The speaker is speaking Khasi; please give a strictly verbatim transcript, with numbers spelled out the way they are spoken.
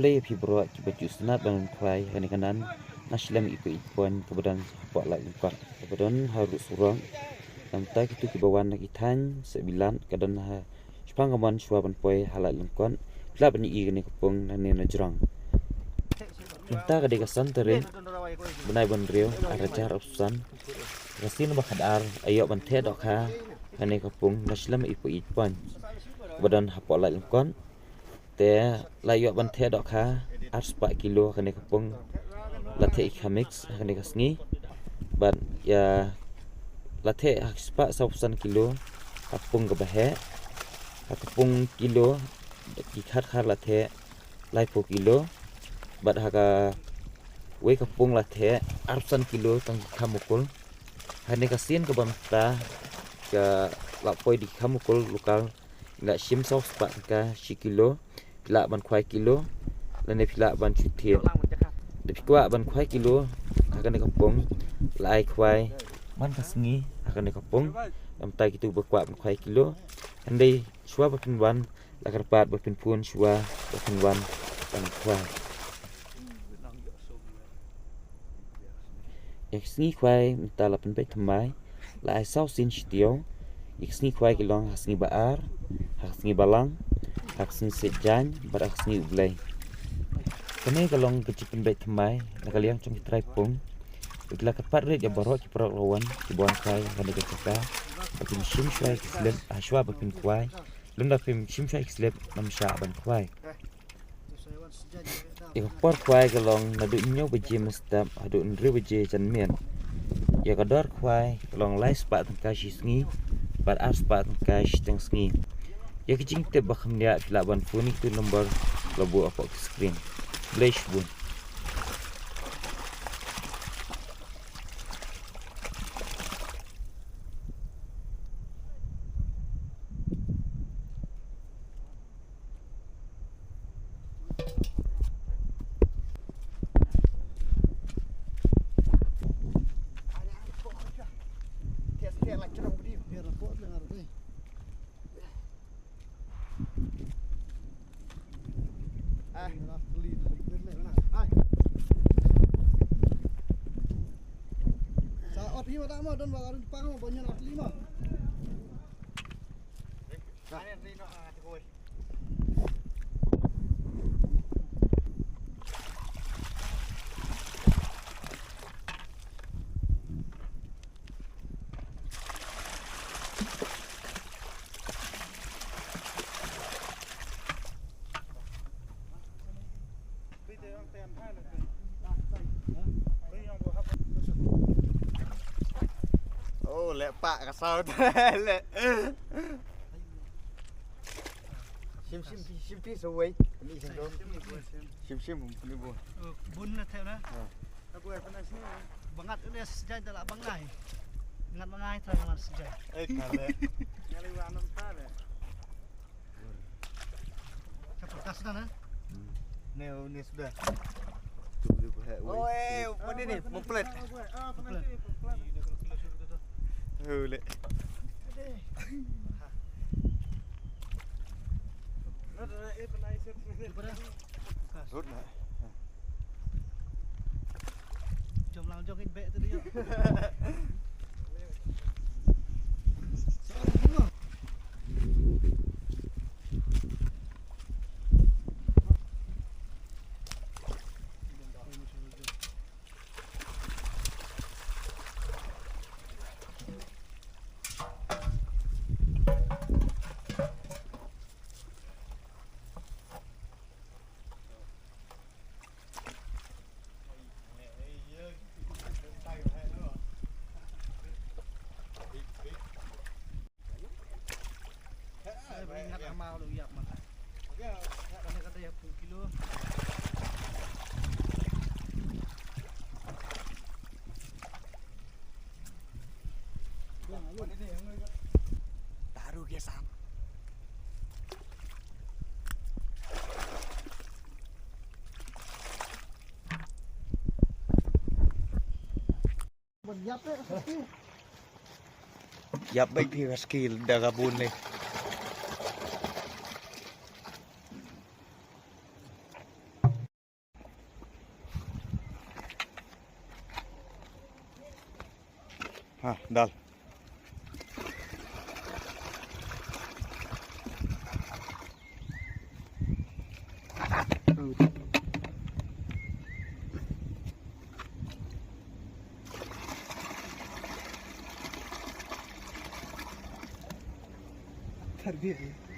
khublei ïa phi baroh kiba ju sngewtynnat ban wan khwai ha kane ka nan na shlem Eco Point kaba don hapoh Laitumkot kaba don ha Rud Surok. Namar kito kiba wan na ki thaiñ Sehbilat ka don ha shaphang ka mon shuwa ban poi ha Laitumkot. Phi lah ban ïohi kane ka pung nangne na jrong. Mynta ka dei ka san tarik bnai ba hynriew ar hajar arphew san. Ka sien ba khatar la ïoh ban theh dohkha kane ka pung na shlem Eco Point ba don hapoh Laitumkot. Te la ïoh ban theh dohkha ar spah kilo kane ka pung. La theh ïa ka mix ha kane ka sngi. Bad ïa la theh ha spah sawphew san kilo ha pung kaba heh. Ha ka pung kilo ki khatkhar la theh laiphew kilo. Bad ha kawei ka pung la theh arphew san kilo tang ki khammukul. Ha kane ka sien kaba mynta ka la poi da ki khammukul local. Ngi la shim saw spah tyngka shi kilo. Phi lah ban khwai kilo lane phi lah ban shu thied. Da phi kwah ban khwai kilo ha kane ka pung, la ai khwai man ka sngi ha kane ka pung. Namar kito ba kwah ban khwai kilo, hynrei shuwa ba phin wan la kyrpad ba phin phone shuwa ba phin wan ban khwai. Ïa ka sngi khwai mynta la pynbeit thymmai, la ai saw sien shi taïew. Ïa ka sngi khwai ki long ha ka sngi ba ar, ha ka sngi balang, ha ka sngi Saitjaiñ bad ha ka sngi U Blei. Kane ka long ka jingpynbeit thymmai na ka liang jong ki trai pung. Bad la kyrpad rit ïa baroh ki paralok la wan kiba wan khwai ha kane ka jaka ba kin shim shuwa ïa ki slip ha shuwa ba phin khwai. Lymda phim shim shuwa ïa ki slip ngam shah ban khwai. Ïa ka por khwai ka long naduh hynñiew baje mynstep haduh hynriew baje janmiet. Ïa ka dor khwai ka long lai spah tyngka shi sngi bad ar spah tyngka shiteng sngi. Ïa ka jingtip ba kham bniah phi lah ban phone ïa kito ki number la buh hapoh ki screen. Khublei shibun. Sa ot hi ma da ma don ba arun pang ma banyan ot lima. Oh, leh pak ka saw leh. Shim shim shim pi sawei. Ni sing dong. Shim shim ni bu. Bun na thep na. Ba ngat ne sejai da la ba ngai. Ngat ba ngai trai ngat sejai. Eh, kale. Ngali wa nam ta le. Ka perkas na na. Ne, ne sudah. Tu boleh buat. Oh, eh, apa ni ni? Memplet. Memplet. Boleh. Rut na. Jom lang jong in bek tu dia. Taruh ke sam. Yap baik phi ka skill da ka bun le. Ha, dal. Tarbiyah.